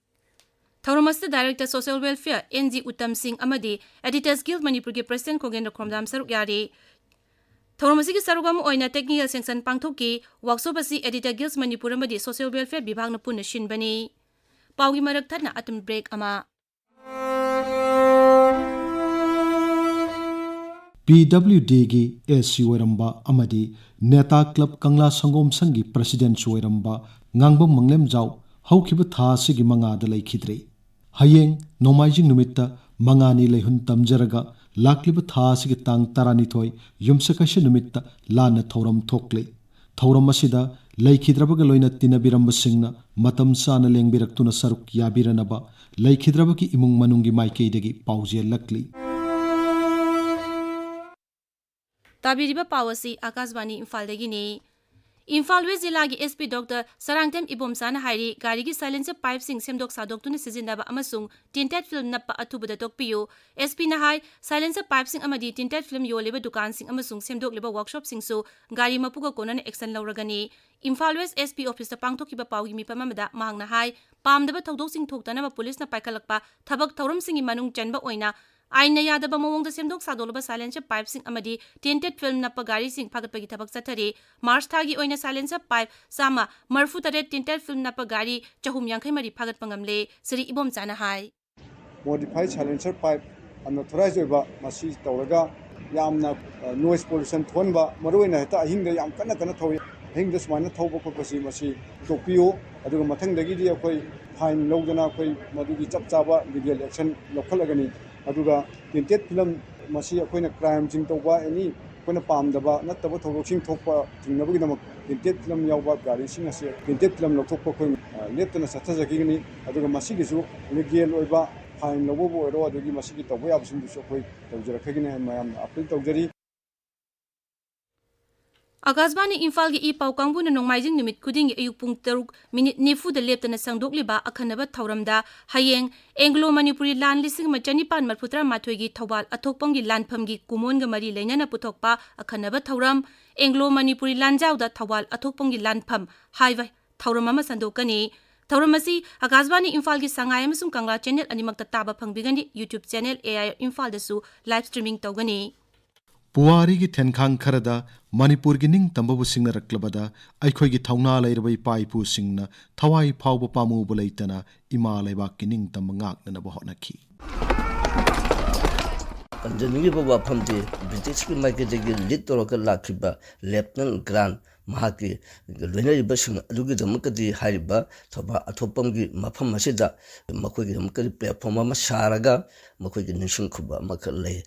ꯊꯧꯔꯝ ꯑꯁꯤꯗ Director Social Welfare N G Uttam ꯁꯤꯡ ꯑꯃꯗꯤ Editors Guild ꯃꯅꯤꯄꯨꯔꯒꯤ President ꯈꯣꯒꯦꯟꯗ꯭ꯔ ꯈꯣꯝꯗꯥꯝ ꯁꯔꯨꯛ ꯌꯥꯔꯤ꯫ ꯊꯧꯔꯝ ꯑꯁꯤꯒꯤ ꯁꯔꯨꯛ ꯑꯃ ꯑꯣꯏꯅ technical sanction ꯄꯥꯡꯊꯣꯛꯈꯤ꯫ ꯋꯥꯛꯁꯣꯞ ꯑꯁꯤ Editor Guilds ꯃꯅꯤꯄꯨꯔ ꯑꯃꯗꯤ Social Welfare ꯕꯤꯚꯥꯒꯅ ꯄꯨꯟꯅ ꯁꯤꯟꯕꯅꯤ꯫ ꯄꯥꯎꯒꯤ ꯃꯔꯛ ꯊꯠꯅ ꯑꯇꯨꯝ ꯕ꯭ꯔꯦꯛ ꯑꯃ꯫ PWDꯒꯤ AC ꯑꯣꯏꯔꯝꯕ ꯑꯃꯗꯤ ꯅꯦꯇꯥ ꯀ꯭ꯂꯕ ꯀꯪꯂꯥ ꯁꯪꯒꯣꯝ ꯁꯪꯒꯤ ꯄ꯭ꯔꯁꯤꯗꯦꯟꯠꯁꯨ ꯑꯣꯏꯔꯝꯕ ꯉꯥꯡꯕꯝ ꯃꯪꯂꯦꯝꯖꯥꯎ ꯍꯧꯈꯤꯕ ꯊꯥ ꯑꯁꯤꯒꯤ ꯃꯉꯥꯗ ꯂꯩꯈꯤꯗ꯭ꯔꯦ꯫ ꯍꯌꯦꯡ ꯅꯣꯡꯃꯥꯏꯖꯤꯡ ꯅꯨꯃꯤꯠꯇ ꯃꯉꯥꯅꯤ ꯂꯩꯍꯨꯟ ꯇꯝꯖꯔꯒ ꯂꯥꯛꯂꯤꯕ ꯊꯥ ꯑꯁꯤꯒꯤ ꯇꯥꯡ ꯇꯔꯥꯅꯤꯊꯣꯏ ꯌꯨꯝꯁꯀꯩꯁ ꯅꯨꯃꯤꯠꯇ ꯂꯥꯟꯅ ꯊꯧꯔꯝ ꯊꯣꯛꯂꯤ꯫ ꯊꯧꯔꯝ ꯑꯁꯤꯗ ꯂꯩꯈꯤꯗ꯭ꯔꯕꯒ ꯂꯣꯏꯅ ꯇꯤꯟꯅꯕꯤꯔꯝꯕꯁꯤꯡꯅ ꯃꯇꯝ ꯆꯥꯅ ꯂꯦꯡꯕꯤꯔꯛꯇꯨꯅ ꯁꯔꯨꯛ ꯌꯥꯕꯤꯔꯅꯕ ꯂꯩꯈꯤꯗ꯭ꯔꯕꯒꯤ ꯏꯃꯨꯡ ꯃꯅꯨꯡꯒꯤ ꯃꯥꯏꯀꯩꯗꯒꯤ ꯄꯥꯎꯖꯦꯜꯂꯛꯂꯤ꯫ ꯇꯥꯕꯤꯔꯤꯕ ꯄꯥꯎ ꯑꯁꯤ ꯑꯀꯥꯁꯕꯥꯅꯤ ꯏꯝꯐꯥꯜꯗꯒꯤꯅꯤ꯫ ꯏꯝꯐꯥꯜ ꯋꯦꯁ ꯖꯤꯂꯥꯒꯤ SP Doctor ꯁꯔꯥꯡꯊꯦꯝ ꯏꯕꯣꯝꯆꯥꯅ ꯍꯥꯏꯔꯤ, ꯒꯥꯔꯤꯒꯤ silencer pipeꯁꯤꯡ ꯁꯦꯝꯗꯣꯛ ꯁꯥꯗꯣꯛꯇꯨꯅ ꯁꯤꯖꯤꯟꯅꯕ ꯑꯃꯁꯨꯡ tinted film ꯅꯞꯄ ꯑꯊꯨꯕꯗ ꯇꯣꯛꯄꯤꯌꯨ꯫ SPꯅ ꯍꯥꯏ, silencer pipeꯁꯤꯡ ꯑꯃꯗꯤ tinted film ꯌꯣꯜꯂꯤꯕ ꯗꯨꯀꯥꯟꯁꯤꯡ ꯑꯃꯁꯨꯡ ꯁꯦꯝꯗꯣꯛꯂꯤꯕ ꯋꯥꯔꯛꯁꯣꯞꯁꯤꯡꯁꯨ ꯒꯥꯔꯤ ꯃꯄꯨꯒ ꯀꯣꯟꯅꯅ action ꯂꯧꯔꯒꯅꯤ꯫ ꯏꯝꯐꯥꯜ ꯋꯦꯁ SP officeꯇ ꯄꯥꯡꯊꯣꯛꯈꯤꯕ ꯄꯥꯎꯒꯤ ꯃꯤꯐꯝ ꯑꯃꯗ ꯃꯍꯥꯛꯅ ꯍꯥꯏ, ꯄꯥꯝꯗꯕ ꯊꯧꯗꯣꯛꯁꯤꯡ ꯊꯣꯛꯇꯅꯕ ꯄꯨꯂꯤꯁꯅ ꯄꯥꯏꯈꯠꯂꯛꯄ ꯊꯕꯛ ꯊꯧꯔꯝꯁꯤꯡꯒꯤ ꯃꯅꯨꯡ ꯆꯟꯕ ꯑꯣꯏꯅ ꯑꯥꯏꯟꯅ ꯌꯥꯗꯕ ꯃꯑꯣꯡꯗ ꯁꯦꯝꯗꯣꯛ ꯁꯥꯗꯣꯛꯂꯕ silencer pipeꯁꯤꯡ ꯑꯃꯗꯤ tinted film ꯅꯞꯄ ꯒꯥꯔꯤꯁꯤꯡ ꯐꯥꯒꯠꯄꯒꯤ ꯊꯕꯛ ꯆꯠꯊꯔꯤ꯫ ꯃꯥꯔꯆ ꯊꯥꯒꯤ ꯑꯣꯏꯅ silencer pipe ꯆꯥꯝꯃ ꯃꯔꯤꯐꯨ ꯇꯔꯦꯠ tinted film ꯅꯞꯄ ꯒꯥꯔꯤ ꯆꯍꯨꯝ ꯌꯥꯡꯈꯩ ꯃꯔꯤ ꯐꯥꯒꯠꯄ ꯉꯝꯂꯦ꯫ ꯁ꯭ꯔꯤ ꯏꯕꯣꯝꯆꯥꯅ ꯍꯥꯏ꯫ Modified silencer pipe unauthorized ꯑꯣꯏꯕ ꯃꯁꯤ ꯇꯧꯔꯒ ꯌꯥꯝꯅ, ꯑ, noise pollution ꯊꯣꯛꯍꯟꯕ, ꯃꯔꯨꯑꯣꯏꯅ ꯍꯦꯛꯇ ꯑꯍꯤꯡꯗ ꯌꯥꯝ ꯀꯟꯅ ꯀꯟꯅ ꯊꯧꯏ꯫ ꯑꯍꯤꯡꯗ ꯁꯨꯃꯥꯏꯅ ꯊꯧꯕ ꯈꯣꯠꯄꯁꯤ ꯃꯁꯤ ꯍꯨꯟꯗꯣꯛꯄꯤꯌꯨ꯫ ꯑꯗꯨꯒ ꯃꯊꯪꯗꯒꯤꯗꯤ ꯑꯩꯈꯣꯏ fine ꯂꯧꯗꯅ ꯑꯩꯈꯣꯏ ꯃꯗꯨꯒꯤ ꯆꯞ ꯆꯥꯕ legal action ꯂꯧꯈꯠꯂꯒꯅꯤ꯫ ꯑꯗꯨꯒ printed film ꯃꯁꯤ ꯑꯩꯈꯣꯏꯅ crimeꯁꯤꯡ ꯇꯧꯕ, any ꯑꯩꯈꯣꯏꯅ ꯄꯥꯝꯗꯕ ꯅꯠꯇꯕ ꯊꯧꯗꯣꯛꯁꯤꯡ ꯊꯣꯛꯄ ꯊꯤꯡꯅꯕꯒꯤꯗꯃꯛ printed film ꯌꯥꯎꯕ ꯒꯥꯔꯤꯁꯤꯡ ꯑꯁꯤ printed film ꯂꯧꯊꯣꯛꯄ ꯑꯩꯈꯣꯏ, ꯑ, ꯂꯦꯞꯇꯅ ꯆꯠꯊꯖꯈꯤꯒꯅꯤ꯫ ꯑꯗꯨꯒ ꯃꯁꯤꯒꯤꯁꯨ legal ꯑꯣꯏꯕ fine ꯂꯧꯕꯕꯨ ꯑꯣꯏꯔꯣ, ꯑꯗꯒꯤ ꯃꯁꯤꯒꯤ ꯇꯧꯕ ꯌꯥꯕꯁꯤꯡꯗꯨꯁꯨ ꯑꯩꯈꯣꯏ ꯇꯧꯖꯔꯛꯀꯒꯅꯤ ꯍꯥꯏꯅ ꯃꯌꯥꯝꯗ appeal ꯇꯧꯖꯔꯤ꯫ ꯑꯀꯥꯁꯕꯥꯅꯤ ꯏꯝꯐꯥꯜꯒꯤ ꯏ ꯄꯥꯎ ꯀꯥꯡꯕꯨꯅ ꯅꯣꯡꯃꯥꯏꯖꯤꯡ ꯅꯨꯃꯤꯠ ꯈꯨꯗꯤꯡꯒꯤ ꯑꯌꯨꯛ ꯄꯨꯡ ꯇꯔꯨꯛ ꯃꯤꯅꯤꯠ ꯅꯤꯐꯨꯗ ꯂꯦꯞꯇꯅ ꯁꯟꯗꯣꯛꯂꯤꯕ ꯑꯈꯟꯅꯕ ꯊꯧꯔꯝꯗ ꯍꯌꯦꯡ ꯑꯦꯡꯒ꯭ꯂꯣ ꯃꯅꯤꯄꯨꯔꯤ ꯂꯥꯟ ꯂꯤꯁꯤꯡ ꯑꯃ ꯆꯅꯤꯄꯥꯟ ꯃꯔꯤꯐꯨꯇꯔꯥ ꯃꯥꯊꯣꯏꯒꯤ ꯊꯧꯕꯥꯜ ꯑꯊꯣꯛꯄꯝꯒꯤ ꯂꯥꯟꯐꯝꯒꯤ ꯀꯨꯃꯣꯟꯒ ꯃꯔꯤ ꯂꯩꯅꯅ ꯄꯨꯊꯣꯛꯄ ꯑꯈꯟꯅꯕ ꯊꯧꯔꯝ, ꯑꯦꯡꯒ꯭ꯂꯣ ꯃꯅꯤꯄꯨꯔꯤ ꯂꯥꯟꯖꯥꯎꯗ ꯊꯧꯕꯥꯜ ꯑꯊꯣꯛꯄꯝꯒꯤ ꯂꯥꯟꯐꯝ ꯍꯥꯏꯕ ꯊꯧꯔꯝ ꯑꯃ ꯁꯟꯗꯣꯛꯀꯅꯤ꯫ ꯊꯧꯔꯝ ꯑꯁꯤ ꯑꯀꯥꯁꯕꯥꯅꯤ ꯏꯝꯐꯥꯜꯒꯤ ꯁꯉꯥꯏ ꯑꯃꯁꯨꯡ ꯀꯪꯂꯥ channel ꯑꯅꯤꯃꯛꯇ ꯇꯥꯕ ꯐꯪꯕꯤꯒꯅꯤ꯫ YouTube channel A I R ꯏꯝꯐꯥꯜꯗꯁꯨ live streaming ꯇꯧꯒꯅꯤ꯫ ꯄꯨꯋꯥꯔꯤꯒꯤ ꯊꯦꯟꯈꯥꯡ ꯈꯔꯗ ꯃꯅꯤꯄꯨꯔꯒꯤ ꯅꯤꯡꯇꯝꯕꯕꯨ ꯁꯤꯡꯅꯔꯛꯂꯕꯗ ꯑꯩꯈꯣꯏꯒꯤ ꯊꯧꯅꯥ ꯂꯩꯔꯕ ꯏꯄꯥ ꯏꯄꯨꯁꯤꯡꯅ ꯊꯋꯥꯏ ꯐꯥꯎꯕ ꯄꯥꯝꯃꯨꯕ ꯂꯩꯇꯅ ꯏꯃꯥ ꯂꯩꯕꯥꯛꯀꯤ ꯅꯤꯡꯇꯝꯕ ꯉꯥꯛꯅꯅꯕ ꯍꯣꯠꯅꯈꯤ꯫ ꯄꯟꯖꯅꯤꯡꯂꯤꯕ ꯋꯥꯐꯝꯗꯤ ꯕ꯭ꯔꯤꯇꯤꯁꯀꯤ ꯃꯥꯏꯀꯩꯗꯒꯤ lead ꯇꯧꯔꯒ ꯂꯥꯛꯈꯤꯕ Lieutenant Grant ꯃꯍꯥꯛꯀꯤ ꯂꯣꯏꯅꯔꯤꯕꯁꯤꯡ ꯑꯗꯨꯒꯤꯗꯃꯛꯇꯗꯤ ꯍꯥꯏꯔꯤꯕ ꯊꯧꯕꯥꯜ ꯑꯊꯣꯛꯄꯝꯒꯤ ꯃꯐꯝ ꯑꯁꯤꯗ ꯃꯈꯣꯏꯒꯤꯗꯃꯛꯇꯗꯤ platform ꯑꯃ ꯁꯥꯔꯒ ꯃꯈꯣꯏꯒꯤ ꯅꯤꯡꯁꯤꯡ ꯈꯨꯕꯝ ꯑꯃꯈꯛ ꯂꯩ꯫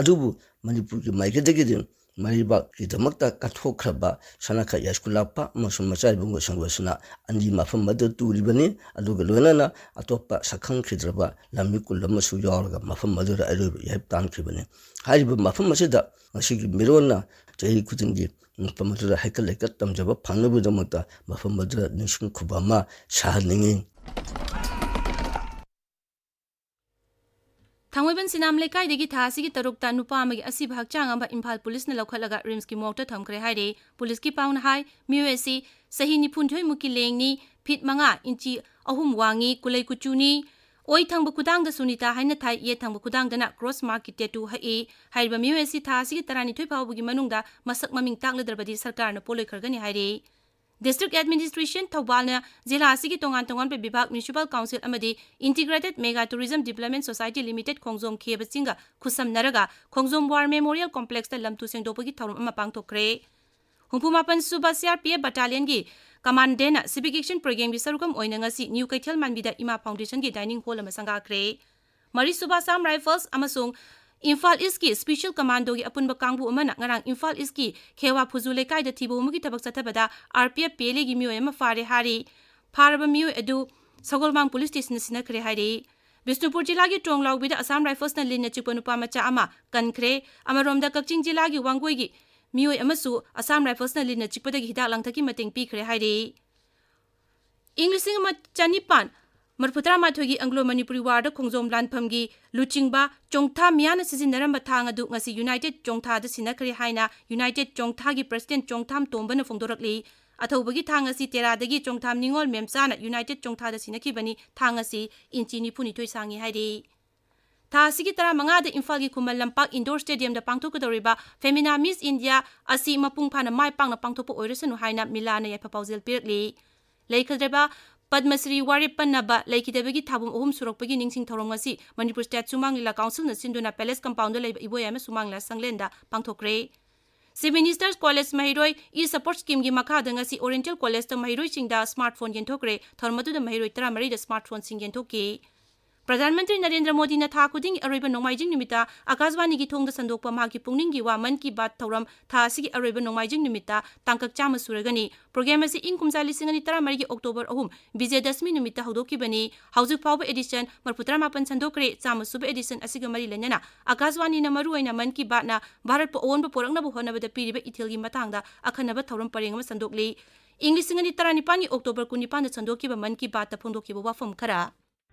ꯑꯗꯨꯕꯨ ꯃꯅꯤꯄꯨꯔꯒꯤ ꯃꯥꯏꯀꯩꯗꯒꯤꯗꯤ ꯃꯔꯩꯕꯥꯛꯀꯤꯗꯃꯛꯇ ꯀꯠꯊꯣꯛꯈ꯭ꯔꯕ ꯁꯅꯥꯈ ꯌꯥꯏꯁꯀꯨꯜ ꯂꯥꯛꯄ ꯑꯃꯁꯨꯡ ꯃꯆꯥꯏꯕꯨꯡ ꯁꯪꯒꯣꯏꯁꯅ ꯑꯅꯤ ꯃꯐꯝ ꯑꯗꯨ ꯇꯨꯔꯤꯕꯅꯤ꯫ ꯑꯗꯨꯒ ꯂꯣꯏꯅꯅ ꯑꯇꯣꯞꯄ ꯁꯛꯈꯪꯈꯤꯗ꯭ꯔꯕ ꯂꯝꯃꯤ ꯀꯨꯜ ꯑꯃꯁꯨ ꯌꯥꯎꯔꯒ ꯃꯐꯝ ꯑꯗꯨꯗ ꯑꯔꯣꯏꯕ ꯏꯍꯩ ꯇꯥꯟꯈꯤꯕꯅꯤ꯫ ꯍꯥꯏꯔꯤꯕ ꯃꯐꯝ ꯑꯁꯤꯗ ꯉꯁꯤꯒꯤ ꯃꯤꯔꯣꯟꯅ ꯆꯍꯤ ꯈꯨꯗꯤꯡꯒꯤ ꯃꯐꯝ ꯑꯗꯨꯗ ꯍꯩꯀꯠ ꯂꯩꯀꯠ ꯇꯝꯖꯕ ꯐꯪꯅꯕꯒꯤꯗꯃꯛꯇ ꯃꯐꯝ ꯑꯗꯨꯗ ꯅꯤꯡꯁꯤꯡ ꯈꯨꯕꯝ ꯑꯃ ꯁꯥꯍꯟꯅꯤꯡꯏ꯫ ꯊꯥꯡꯃꯩꯕꯟ ꯁꯤꯅꯥꯝ ꯂꯩꯀꯥꯏꯗꯒꯤ ꯊꯥ ꯑꯁꯤꯒꯤ ꯇꯔꯨꯛꯇ ꯅꯨꯄꯥ ꯑꯃꯒꯤ ꯑꯁꯤꯕ ꯍꯛꯆꯥꯡ ꯑꯃ ꯏꯝꯐꯥꯜ ꯄꯨꯂꯤꯁꯅ ꯂꯧꯈꯠꯂꯒ ꯔꯤꯝꯁꯀꯤ ꯃꯣꯔꯒꯇ ꯊꯝꯈ꯭ꯔꯦ ꯍꯥꯏꯔꯦ꯫ ꯄꯨꯂꯤꯁꯀꯤ ꯄꯥꯎꯅ ꯍꯥꯏ, ꯃꯤꯑꯣꯏ ꯑꯁꯤ ꯆꯍꯤ ꯅꯤꯐꯨꯅꯤꯊꯣꯏ ꯃꯨꯛꯀꯤ ꯂꯦꯡꯅꯤ, ꯐꯤꯠ ꯃꯉꯥ, ꯏꯟꯆꯤ ꯑꯍꯨꯝ ꯋꯥꯡꯉꯤ, ꯀꯨꯂꯩ ꯀꯨꯆꯨꯅꯤ, ꯑꯣꯏ ꯊꯪꯕ ꯈꯨꯗꯥꯡꯗ ꯁꯨꯅꯤꯇꯥ ꯍꯥꯏꯅ ꯊꯥꯏ, ꯌꯦꯠ ꯊꯪꯕ ꯈꯨꯗꯥꯡꯗꯅ ꯀ꯭ꯔꯣꯁ ꯃꯥꯔꯛꯀꯤ ꯇꯦꯇꯨ ꯍꯛꯏ꯫ ꯍꯥꯏꯔꯤꯕ ꯃꯤꯑꯣꯏ ꯑꯁꯤ ꯊꯥ ꯑꯁꯤꯒꯤ ꯇꯔꯥꯅꯤꯊꯣꯏ ꯐꯥꯎꯕꯒꯤ ꯃꯅꯨꯡꯗ ꯃꯁꯛ ꯃꯃꯤꯡ ꯇꯥꯛꯂꯗ꯭ꯔꯕꯗꯤ ꯁꯔꯀꯥꯔꯅ ꯄꯣꯠꯂꯣꯏꯈ꯭ꯔꯒꯅꯤ ꯍꯥꯏꯔꯤ꯫ District Administration ꯊꯧꯕꯥꯜꯅ ꯖꯤꯂꯥ ꯑꯁꯤꯒꯤ ꯇꯣꯉꯥꯟ ꯇꯣꯉꯥꯟꯕ ꯕꯤꯚꯥꯒ, Municipal Council ꯑꯃꯗꯤ Integrated Mega Tourism Development Society Limited ꯈꯣꯡꯖꯣꯝ ꯈꯦꯕ ꯆꯤꯡꯒ ꯈꯨꯠꯁꯝꯅꯔꯒ ꯈꯣꯡꯖꯣꯝ War Memorial Complexꯇ ꯂꯝ ꯇꯨ ꯁꯦꯡꯗꯣꯛꯄꯒꯤ ꯊꯧꯔꯝ ꯑꯃ ꯄꯥꯡꯊꯣꯛꯈ꯭ꯔꯦ꯫ ꯍꯨꯝꯐꯨ ꯃꯥꯄꯟ ꯁꯨꯕ C R P F Battalionꯒꯤ Commandantꯅ Civic Action Programꯒꯤ ꯁꯔꯨꯛ ꯑꯃ ꯑꯣꯏꯅ ꯉꯁꯤ New ꯀꯩꯊꯦꯜ ꯃꯥꯟꯕꯤꯗ ꯏꯃꯥ Foundationꯒꯤ dining hall ꯑꯃ ꯁꯪꯒꯥꯈ꯭ꯔꯦ꯫ ꯃꯔꯤꯁꯨꯕ Assam Rifles ꯑꯃꯁꯨꯡ ꯏꯝꯐꯥꯜ Eastꯀꯤ Special Commandoꯒꯤ ꯑꯄꯨꯟꯕ ꯀꯥꯡꯕꯨ ꯑꯃꯅ ꯉꯔꯥꯡ ꯏꯝꯐꯥꯜ Eastꯀꯤ ꯈꯦꯋꯥ ꯐꯨꯖꯨ ꯂꯩꯀꯥꯏꯗ ꯊꯤꯕ ꯍꯨꯝꯕꯒꯤ ꯊꯕꯛ ꯆꯠꯊꯕꯗ R P F P L Aꯒꯤ ꯃꯤꯑꯣꯏ ꯑꯃ ꯐꯥꯔꯦ ꯍꯥꯏꯔꯤ꯫ ꯐꯥꯔꯕ ꯃꯤꯑꯣꯏ ꯑꯗꯨ ꯁꯒꯣꯜꯕꯥꯡ Police Stationꯗ ꯁꯤꯟꯅꯈ꯭ꯔꯦ ꯍꯥꯏꯔꯤ꯫ ꯕꯤꯁꯅꯨꯄꯨꯔ ꯖꯤꯂꯥꯒꯤ ꯇ꯭ꯔꯣꯡꯂꯥꯎꯕꯤꯗ Assam Riflesꯅ ꯂꯤꯟꯅ ꯆꯤꯛꯄ ꯅꯨꯄꯥ ꯃꯆꯥ ꯑꯃ ꯀꯟꯈ꯭ꯔꯦ꯫ ꯑꯃꯔꯣꯝꯗ ꯀꯛꯆꯤꯡ ꯖꯤꯂꯥꯒꯤ ꯋꯥꯡꯒꯣꯏꯒꯤ ꯃꯤꯑꯣꯏ ꯑꯃꯁꯨ Assam Riflesꯅ ꯂꯤꯟꯅ ꯆꯤꯛꯄꯗꯒꯤ ꯍꯤꯗꯥꯛ ꯂꯥꯡꯊꯛꯀꯤ ꯃꯇꯦꯡ ꯄꯤꯈ꯭ꯔꯦ ꯍꯥꯏꯔꯤ꯫ ꯏꯪ ꯂꯤꯁꯤꯡ ꯑꯃ ꯆꯅꯤꯄꯥꯟ ꯃꯔꯤꯐꯨ ꯇꯔꯥꯃꯥꯊꯣꯏꯒꯤ Anglo Manipuri Warꯗ ꯈꯣꯡꯖꯣꯝ ꯂꯥꯟꯐꯝꯒꯤ ꯂꯨꯆꯤꯡꯕ ꯆꯣꯡꯊꯥ ꯃꯤꯌꯥꯅ ꯁꯤꯖꯤꯟꯅꯔꯝꯕ ꯊꯥꯡ ꯑꯗꯨ ꯉꯁꯤ United ꯆꯣꯡꯊꯥꯗ ꯁꯤꯟꯅꯈ꯭ꯔꯦ ꯍꯥꯏꯅ United ꯆꯣꯡꯊꯥꯒꯤ President ꯆꯣꯡꯊꯥꯝ ꯇꯣꯝꯕꯅ ꯐꯣꯡꯗꯣꯔꯛꯂꯤ꯫ ꯑꯊꯧꯕꯒꯤ ꯊꯥꯡ ꯑꯁꯤ ꯇꯦꯔꯥꯗꯒꯤ ꯆꯣꯡꯊꯥꯝ ꯅꯤꯉꯣꯜ ꯃꯦꯝꯆꯥꯅ United ꯆꯣꯡꯊꯥꯗ ꯁꯤꯟꯅꯈꯤꯕꯅꯤ꯫ ꯊꯥꯡ ꯑꯁꯤ ꯏꯟꯆꯤ ꯅꯤꯐꯨꯅꯤꯊꯣꯏ ꯁꯥꯡꯉꯤ ꯍꯥꯏꯔꯤ꯫ ꯊꯥ ꯑꯁꯤꯒꯤ ꯇꯔꯥꯃꯉꯥꯗ ꯏꯝꯐꯥꯜꯒꯤ Khuman Lampak Indoor Stadiumꯗ ꯄꯥꯡꯊꯣꯛꯀꯗꯧꯔꯤꯕ Femina Miss India ꯑꯁꯤ ꯃꯄꯨꯡ ꯐꯥꯅ ꯃꯥꯏ ꯄꯥꯛꯅ ꯄꯥꯡꯊꯣꯛꯄ ꯑꯣꯏꯔꯁꯅꯨ ꯍꯥꯏꯅ ꯃꯤꯂꯥꯅ ꯌꯥꯏꯐ ꯄꯥꯎꯖꯦꯜ ꯄꯤꯔꯛꯂꯤ꯫ ꯂꯩꯈꯤꯗ꯭ꯔꯕ ꯄꯗꯃꯁ꯭ꯔꯤ ꯋꯥꯔꯦꯞ ꯄꯟꯅꯕ ꯂꯩꯈꯤꯗꯕꯒꯤ ꯊꯥꯕꯨꯝ ꯑꯍꯨꯝ ꯁꯨꯔꯛꯄꯒꯤ ꯅꯤꯡꯁꯤꯡ ꯊꯧꯔꯝ ꯉꯁꯤ ꯃꯅꯤꯄꯨꯔ State ꯁꯨꯃꯥꯡ ꯂꯤꯂꯥ Councilꯅ ꯁꯤꯟꯗꯨꯅ Palace Compoundꯗ ꯂꯩꯕ ꯏꯕꯣꯌꯥꯏꯃ ꯁꯨꯃꯥꯡ ꯂꯤꯂꯥ ꯁꯪꯂꯦꯟꯗ ꯄꯥꯡꯊꯣꯛꯈ꯭ꯔꯦ꯫ Chief Minister's College ꯃꯍꯩꯔꯣꯏ E-Sports Schemeꯒꯤ ꯃꯈꯥꯗ ꯉꯁꯤ Oriental Collegeꯇ ꯃꯍꯩꯔꯣꯏꯁꯤꯡꯗ smartphone ꯌꯦꯟꯊꯣꯛꯈ꯭ꯔꯦ꯫ ꯊꯧꯔꯝ ꯑꯗꯨꯗ ꯃꯍꯩꯔꯣꯏ ꯇꯔꯥꯃꯔꯤꯗ smartphoneꯁꯤꯡ ꯌꯦꯟꯊꯣꯛꯈꯤ꯫ ꯄ꯭ꯔꯙꯥꯟ ꯃꯟꯇ꯭ꯔꯤ ꯅꯔꯦꯟꯗ꯭ꯔ ꯃꯣꯗꯤꯅ ꯊꯥ ꯈꯨꯗꯤꯡꯒꯤ ꯑꯔꯣꯏꯕ ꯅꯣꯡꯃꯥꯏꯖꯤꯡ ꯅꯨꯃꯤꯠꯇ ꯑꯀꯥꯁꯕꯥꯅꯤꯒꯤ ꯊꯣꯡꯗ ꯁꯟꯗꯣꯛꯄ ꯃꯍꯥꯛꯀꯤ ꯄꯨꯛꯅꯤꯡꯒꯤ ꯋꯥ ꯃꯟ ꯀꯤ ꯕꯥꯠ ꯊꯧꯔꯝ ꯊꯥ ꯑꯁꯤꯒꯤ ꯑꯔꯣꯏꯕ ꯅꯣꯡꯃꯥꯏꯖꯤꯡ ꯅꯨꯃꯤꯠꯇ ꯇꯥꯡꯀꯛ ꯆꯥꯝꯃ ꯁꯨꯔꯒꯅꯤ꯫ Program ꯑꯁꯤ ꯏꯪ ꯀꯨꯝꯖꯥ ꯂꯤꯁꯤꯡ ꯑꯅꯤ ꯇꯔꯥꯃꯔꯤꯒꯤ October ꯑꯍꯨꯝ ꯕꯤꯖꯌꯗꯁꯃꯤ ꯅꯨꯃꯤꯠꯇ ꯍꯧꯗꯣꯛꯈꯤꯕꯅꯤ꯫ ꯍꯧꯖꯤꯛ ꯐꯥꯎꯕ edition ꯃꯔꯤꯐꯨ ꯇꯔꯥꯃꯥꯄꯟ ꯁꯟꯗꯣꯛꯈ꯭ꯔꯦ꯫ ꯆꯥꯝꯃ ꯁꯨꯕ edition ꯑꯁꯤꯒ ꯃꯔꯤ ꯂꯩꯅꯅ ꯑꯀꯥꯁꯕꯥꯅꯤꯅ ꯃꯔꯨꯑꯣꯏꯅ ꯃꯟ ꯀꯤ ꯕꯥꯠꯅ ꯚꯥꯔꯠꯄꯨ ꯑꯑꯣꯟꯕ ꯄꯣꯔꯛꯅꯕ ꯍꯣꯠꯅꯕꯗ ꯄꯤꯔꯤꯕ ꯏꯊꯤꯜꯒꯤ ꯃꯇꯥꯡꯗ ꯑꯈꯟꯅꯕ ꯊꯧꯔꯝ ꯄꯔꯦꯡ ꯑꯃ ꯁꯟꯗꯣꯛꯂꯤ꯫ ꯏꯪ ꯂꯤꯁꯤꯡ ꯑꯅꯤ ꯇꯔꯥꯅꯤꯄꯥꯟꯒꯤ October ꯀꯨꯟꯅꯤꯄꯥꯟꯗ ꯁꯟꯗꯣꯛꯈꯤꯕ ꯃꯟ ꯀꯤ ꯕꯥꯠꯇ ꯐꯣꯡꯗꯣꯛꯈꯤꯕ ꯋꯥꯐꯝ ꯈꯔ꯫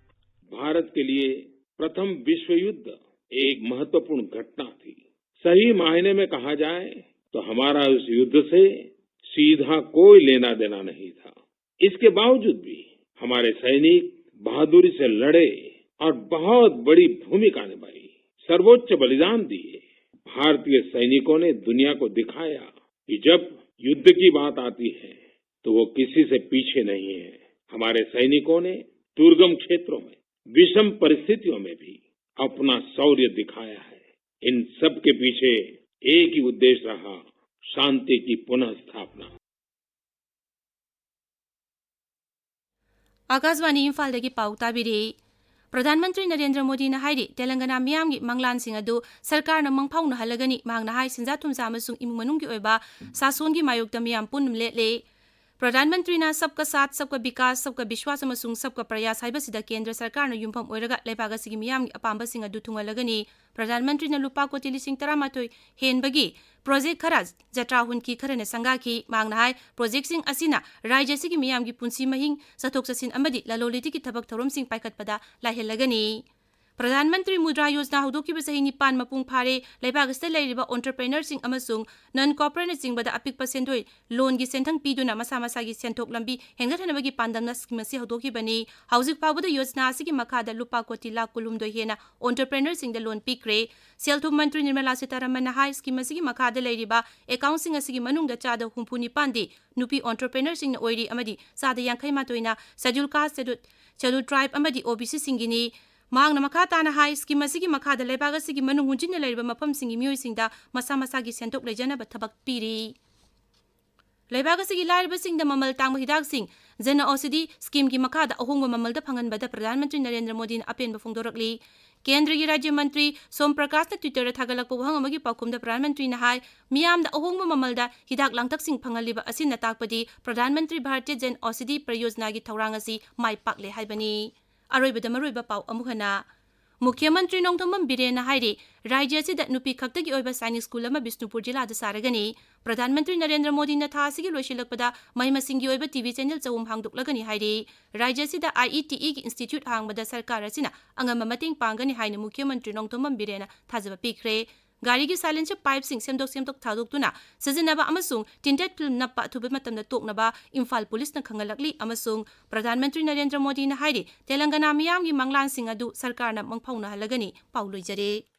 भारत के लिए प्रथम विश्व युद्ध एक महत्वपूर्ण घटना थी। सही मायने में कहा जाए तो हमारा उस युद्ध से सीधा कोई लेना देना नहीं था। इसके बावजूद भी हमारे सैनिक बहादुरी से लड़े और बहुत बड़ी भूमिका निभाई, सर्वोच्च बलिदान दिए। भारतीय सैनिकों ने दुनिया को दिखाया कि जब युद्ध की बात आती है तो वो किसी से पीछे नहीं है। हमारे सैनिकों ने दुर्गम क्षेत्रों में, विषम परिस्थितियों में भी अपना शौर्य दिखाया है। इन सब के पीछे एक ही उद्देश्य रहा, शांति की पुनर्स्थापना। ꯑꯥꯀꯥꯁꯕꯥꯅꯤ ꯏꯝꯐꯥꯜꯗꯒꯤ ꯄꯥꯎ ꯇꯥꯕꯤꯔꯤ꯫ ꯄ꯭ꯔꯙꯥꯟ ꯃꯟꯇ꯭ꯔꯤ ꯅꯔꯦꯟꯗ꯭ꯔ ꯃꯣꯗꯤꯅ ꯍꯥꯏꯔꯤ, ꯇꯦꯂꯪꯒꯅꯥ ꯃꯤꯌꯥꯝꯒꯤ ꯃꯪꯂꯥꯟꯁꯤꯡ ꯑꯗꯨ ꯁꯔꯀꯥꯔꯅ ꯃꯪꯐꯥꯎꯅꯍꯜꯂꯒꯅꯤ꯫ ꯃꯍꯥꯛꯅ ꯍꯥꯏ, ꯁꯦꯟꯖꯥ ꯊꯨꯝꯖꯥ ꯑꯃꯁꯨꯡ ꯏꯃꯨꯡ ꯃꯅꯨꯡꯒꯤ ꯑꯣꯏꯕ ꯁꯥꯁꯣꯟꯒꯤ ꯃꯥꯌꯣꯛꯇ ꯃꯤꯌꯥꯝ ꯄꯨꯟꯅ ꯂꯦꯞꯂꯦ꯫ ꯄ꯭ꯔꯙꯥꯟ ꯃꯟꯇ꯭ꯔꯤꯅ ꯁꯕꯀꯥ ꯁꯥꯊ, ꯁꯕꯀꯥ ꯕꯤꯀꯥꯁ, ꯁꯕꯀꯥ ꯕꯤꯁ꯭ꯋꯥꯁ ꯑꯃꯁꯨꯡ ꯁꯕꯀꯥ ꯄ꯭ꯔꯌꯥꯁ ꯍꯥꯏꯕꯁꯤꯗ ꯀꯦꯟꯗ꯭ꯔ ꯁꯔꯀꯥꯔꯅ ꯌꯨꯝꯐꯝ ꯑꯣꯏꯔꯒ ꯂꯩꯕꯥꯛ ꯑꯁꯤꯒꯤ ꯃꯤꯌꯥꯝꯒꯤ ꯑꯄꯥꯝꯕꯁꯤꯡ ꯑꯗꯨ ꯊꯨꯡꯍꯜꯂꯒꯅꯤ꯫ ꯄ꯭ꯔꯙꯥꯟ ꯃꯟꯇ꯭ꯔꯤꯅ ꯂꯨꯄꯥ ꯀꯣꯇꯤ ꯂꯤꯁꯤꯡ ꯇꯔꯥꯃꯥꯊꯣꯏ ꯍꯦꯟꯕꯒꯤ ꯄ꯭ꯔꯣꯖꯦꯛ ꯈꯔ ꯖꯇ꯭ꯔꯥ ꯍꯨꯟꯈꯤ, ꯈꯔꯅ ꯁꯪꯒꯥꯈꯤ꯫ ꯃꯍꯥꯛꯅ ꯍꯥꯏ, ꯄ꯭ꯔꯣꯖꯦꯛꯁꯤꯡ ꯑꯁꯤꯅ ꯔꯥꯖ꯭ꯌ ꯑꯁꯤꯒꯤ ꯃꯤꯌꯥꯝꯒꯤ ꯄꯨꯟꯁꯤ ꯃꯍꯤꯡ, ꯆꯠꯊꯣꯛ ꯆꯠꯁꯤꯟ ꯑꯃꯗꯤ ꯂꯂꯣꯟ ꯏꯇꯤꯛꯀꯤ ꯊꯕꯛ ꯊꯧꯔꯝꯁꯤꯡ ꯄꯥꯏꯈꯠꯄꯗ ꯂꯥꯏꯍꯜꯂꯒꯅꯤ꯫ ꯄ꯭ꯔꯙꯥꯟ ꯃꯟꯇ꯭ꯔꯤ ꯃꯨꯗ꯭ꯔꯥ ꯌꯣꯖꯅꯥ ꯍꯧꯗꯣꯛꯈꯤꯕ ꯆꯍꯤ ꯅꯤꯄꯥꯟ ꯃꯄꯨꯡ ꯐꯥꯔꯦ꯫ ꯂꯩꯕꯥꯛ ꯑꯁꯤꯗ ꯂꯩꯔꯤꯕ entrepreneurꯁꯤꯡ ꯑꯃꯁꯨꯡ non corporateꯅꯆꯤꯡꯕꯗ ꯑꯄꯤꯛꯄ ꯁꯦꯟꯗꯣꯏ ꯂꯣꯟꯒꯤ ꯁꯦꯟꯊꯪ ꯄꯤꯗꯨꯅ ꯃꯁꯥ ꯃꯁꯥꯒꯤ ꯁꯦꯟꯊꯣꯛ ꯂꯝꯕꯤ ꯍꯦꯟꯒꯠꯍꯟꯅꯕꯒꯤ ꯄꯥꯟꯗꯝꯅ ꯁ꯭ꯀꯤꯝ ꯑꯁꯤ ꯍꯧꯗꯣꯛꯈꯤꯕꯅꯤ꯫ ꯍꯧꯖꯤꯛ ꯐꯥꯎꯕꯗ ꯌꯣꯖꯅꯥ ꯑꯁꯤꯒꯤ ꯃꯈꯥꯗ ꯂꯨꯄꯥ ꯀꯣꯇꯤ ꯂꯥꯈ ꯀꯨꯟꯍꯨꯝꯗꯣꯏ ꯍꯦꯟꯅ entrepreneurꯁꯤꯡꯗ ꯂꯣꯟ ꯄꯤꯈ꯭ꯔꯦ꯫ ꯁꯦꯜ ꯊꯨꯝ ꯃꯟꯇ꯭ꯔꯤ ꯅꯤꯔꯃꯂꯥ ꯁꯤꯇꯥꯔꯥꯃꯟꯅ ꯍꯥꯏ, ꯁ꯭ꯀꯤꯝ ꯑꯁꯤꯒꯤ ꯃꯈꯥꯗ ꯂꯩꯔꯤꯕ accountꯁꯤꯡ ꯑꯁꯤꯒꯤ ꯃꯅꯨꯡꯗ ꯆꯥꯗ ꯍꯨꯝꯐꯨ ꯅꯤꯄꯥꯟꯗꯤ ꯅꯨꯄꯤ entrepreneurꯁꯤꯡꯅ ꯑꯣꯏꯔꯤ ꯑꯃꯗꯤ ꯆꯥꯗ ꯌꯥꯡꯈꯩ ꯃꯥꯊꯣꯏꯅ Scheduled Caste, Scheduled, Scheduled Tribe ꯑꯃꯗꯤ OBCꯁꯤꯡꯒꯤꯅꯤ꯫ ꯃꯍꯥꯛꯅ ꯃꯈꯥ ꯇꯥꯅ ꯍꯥꯏ, ꯁ꯭ꯀꯤꯝ ꯑꯁꯤꯒꯤ ꯃꯈꯥꯗ ꯂꯩꯕꯥꯛ ꯑꯁꯤꯒꯤ ꯃꯅꯨꯡ ꯍꯨꯟꯖꯤꯟꯅ ꯂꯩꯔꯤꯕ ꯃꯐꯝꯁꯤꯡꯒꯤ ꯃꯤꯑꯣꯏꯁꯤꯡꯗ ꯃꯁꯥ ꯃꯁꯥꯒꯤ ꯁꯦꯟꯊꯣꯛ ꯂꯩꯖꯅꯕ ꯊꯕꯛ ꯄꯤꯔꯤ꯫ ꯂꯩꯕꯥꯛ ꯑꯁꯤꯒꯤ ꯂꯥꯏꯔꯕꯁꯤꯡꯗ ꯃꯃꯜ ꯇꯥꯡꯕ ꯍꯤꯗꯥꯛꯁꯤꯡ Jan Aushadhi Schemeꯒꯤ ꯃꯈꯥꯗ ꯑꯍꯣꯡꯕ ꯃꯃꯜꯗ ꯐꯪꯍꯟꯕꯗ ꯄ꯭ꯔꯙꯥꯟ ꯃꯟꯇ꯭ꯔꯤ ꯅꯔꯦꯟꯗ꯭ꯔ ꯃꯣꯗꯤꯅ ꯑꯄꯦꯟꯕ ꯐꯣꯡꯗꯣꯔꯛꯂꯤ꯫ ꯀꯦꯟꯗ꯭ꯔꯒꯤ ꯔꯥꯖ꯭ꯌ ꯃꯟꯇ꯭ꯔꯤ ꯁꯣꯝ ꯄ꯭ꯔꯀꯥꯁꯅ Twitterꯗ ꯊꯥꯒꯠꯂꯛꯄ ꯋꯥꯍꯪ ꯑꯃꯒꯤ ꯄꯥꯎꯈꯨꯝꯗ ꯄ꯭ꯔꯙꯥꯟ ꯃꯟꯇ꯭ꯔꯤꯅ ꯍꯥꯏ, ꯃꯤꯌꯥꯝꯗ ꯑꯍꯣꯡꯕ ꯃꯃꯜꯗ ꯍꯤꯗꯥꯛ ꯂꯥꯡꯊꯛꯁꯤꯡ ꯐꯪꯍꯜꯂꯤꯕ ꯑꯁꯤꯅ ꯇꯥꯛꯄꯗꯤ ꯄ꯭ꯔꯙꯥꯟ ꯃꯟꯇ꯭ꯔꯤ ꯚꯥꯔꯇꯤꯌ ꯖꯟ ꯑꯧꯁꯥꯙꯤ ꯄꯔꯤꯌꯣꯖꯅꯥꯒꯤ ꯊꯧꯔꯥꯡ ꯑꯁꯤ ꯃꯥꯏ ꯄꯥꯛꯂꯦ ꯍꯥꯏꯕꯅꯤ꯫ ꯑꯔꯣꯏꯕꯗ ꯃꯔꯨꯑꯣꯏꯕ ꯄꯥꯎ ꯑꯃꯨꯛ ꯍꯟꯅ꯫ ꯃꯨꯈ꯭ꯌ ꯃꯟꯇ꯭ꯔꯤ ꯅꯣꯡꯊꯣꯝꯕꯝ ꯕꯤꯔꯦꯟꯅ ꯍꯥꯏꯔꯤ, ꯔꯥꯖ꯭ꯌ ꯑꯁꯤꯗ ꯅꯨꯄꯤ ꯈꯛꯇꯒꯤ ꯑꯣꯏꯕ ꯁꯥꯏꯅꯤꯛ ꯁ꯭ꯀꯨꯜ ꯑꯃ ꯕꯤꯁꯅꯨꯄꯨꯔ ꯖꯤꯂꯥꯗ ꯁꯥꯔꯒꯅꯤ꯫ ꯄ꯭ꯔꯙꯥꯟ ꯃꯟꯇ꯭ꯔꯤ ꯅꯔꯦꯟꯗ꯭ꯔ ꯃꯣꯗꯤꯅ ꯊꯥ ꯑꯁꯤꯒꯤ ꯂꯣꯏꯁꯤꯜꯂꯛꯄꯗ ꯃꯍꯩ ꯃꯁꯤꯡꯒꯤ ꯑꯣꯏꯕ ꯇꯤꯚꯤ ꯆꯦꯅꯦꯜ ꯆꯍꯨꯝ ꯍꯥꯡꯗꯣꯛꯂꯒꯅꯤ ꯍꯥꯏꯔꯤ꯫ ꯔꯥꯖ꯭ꯌ ꯑꯁꯤꯗ IETEꯒꯤ ꯏꯟꯁꯇꯤꯇ꯭ꯌꯨꯠ ꯍꯥꯡꯕꯗ ꯁꯔꯀꯥꯔ ꯑꯁꯤꯅ ꯑꯉꯝꯕ ꯃꯇꯦꯡ ꯄꯥꯡꯒꯅꯤ ꯍꯥꯏꯅ ꯃꯨꯈ꯭ꯌ ꯃꯟꯇ꯭ꯔꯤ ꯅꯣꯡꯊꯣꯝꯕꯝ ꯕꯤꯔꯦꯟꯅ ꯊꯥꯖꯕ ꯄꯤꯈ꯭ꯔꯦ꯫ ꯒꯥꯔꯤꯒꯤ silencer pipeꯁꯤꯡ ꯁꯦꯝꯗꯣꯛ ꯁꯦꯝꯗꯣꯛ ꯊꯥꯗꯣꯛꯇꯨꯅ ꯁꯤꯖꯤꯟꯅꯕ ꯑꯃꯁꯨꯡ tinted film ꯅꯞꯄ ꯑꯊꯨꯕ ꯃꯇꯝꯗ ꯇꯣꯛꯅꯕ ꯏꯝꯐꯥꯜ ꯄꯨꯂꯤꯁꯅ ꯈꯪꯍꯜꯂꯛꯂꯤ ꯑꯃꯁꯨꯡ ꯄ꯭ꯔꯙꯥꯟ ꯃꯟꯇ꯭ꯔꯤ ꯅꯔꯦꯟꯗ꯭ꯔ ꯃꯣꯗꯤꯅ ꯍꯥꯏꯔꯤ, ꯇꯦꯂꯪꯒꯅꯥ ꯃꯤꯌꯥꯝꯒꯤ ꯃꯪꯂꯥꯟꯁꯤꯡ ꯑꯗꯨ ꯁꯔꯀꯥꯔꯅ ꯃꯪꯐꯥꯎꯅꯍꯜꯂꯒꯅꯤ꯫ ꯄꯥꯎ ꯂꯣꯏꯖꯔꯦ꯫